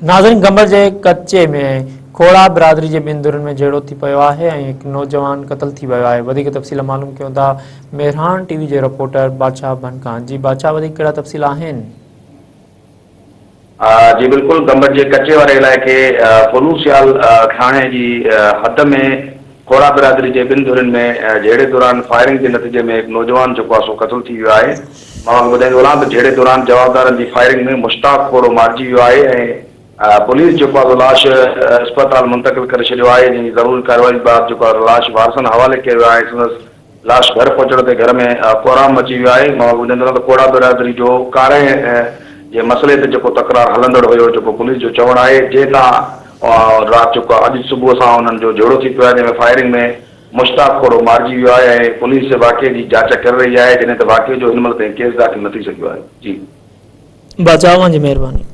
ناظرين گمبٽ جي ڪچي ۾ کوڙا برادري جي ٻن ڌرين ۾ جهيڙو ٿي پيو آهي ۽ هڪ نوجوان قتل ٿي ويو آهي وڌيڪ تفصيل معلوم ڪيون ٿا مهراڻ ٽي وي جي رپورٽر بادشاهه ڀن کان جي بادشاهه وڌيڪ ڪهڙا تفصيل آهن. جي بلڪل گمبٽ جي ڪچي واري علائقي فلوسيال ٿاڻي جي حد ۾ کوڙا برادري جي ٻن ڌرين ۾ جهيڙي دوران فائرنگ جي نتيجي ۾ هڪ نوجوان جيڪو آهي سو قتل ٿي ويو آهي. مان اوهان کي ٻڌائيندو هلان ته جهيڙي دوران جوابدارن جي فائرنگ ۾ مشتاق کوڙو مارجي ويو آهي ۽ پوليس جيڪو آهي سو لاش اسپتال منتقل ڪري ڇڏيو آهي جنهن جي ضروري ڪارروائي بعد جيڪو آهي لاش وارثن حوالي ڪيو ويو آهي ۽ سندس لاش گهر پهچڻ تي گهر ۾ ڪهرام مچي ويو آهي. مان اوهان کي ٻڌائيندو هلان ته کوڙا برادري جو ڪارنهن جي مسئلي تي جيڪو تڪرار هلندڙ هيو جيڪو پوليس جو چوڻ آهي جنهن تان رات جيڪو اڄ صبح سان انهن جو جهيڙو ٿي پيو آهي جنهن ۾ فائرنگ ۾ مشتاق کوڙو مارجي ويو آهي ۽ پوليس واقعي جي جاچ ڪري رهي آهي جڏهن ته واقعي جو هن مهل تائين ڪيس داخل نه ٿي سگهيو آهي. جي. بچاء اوهان جي مهرباني.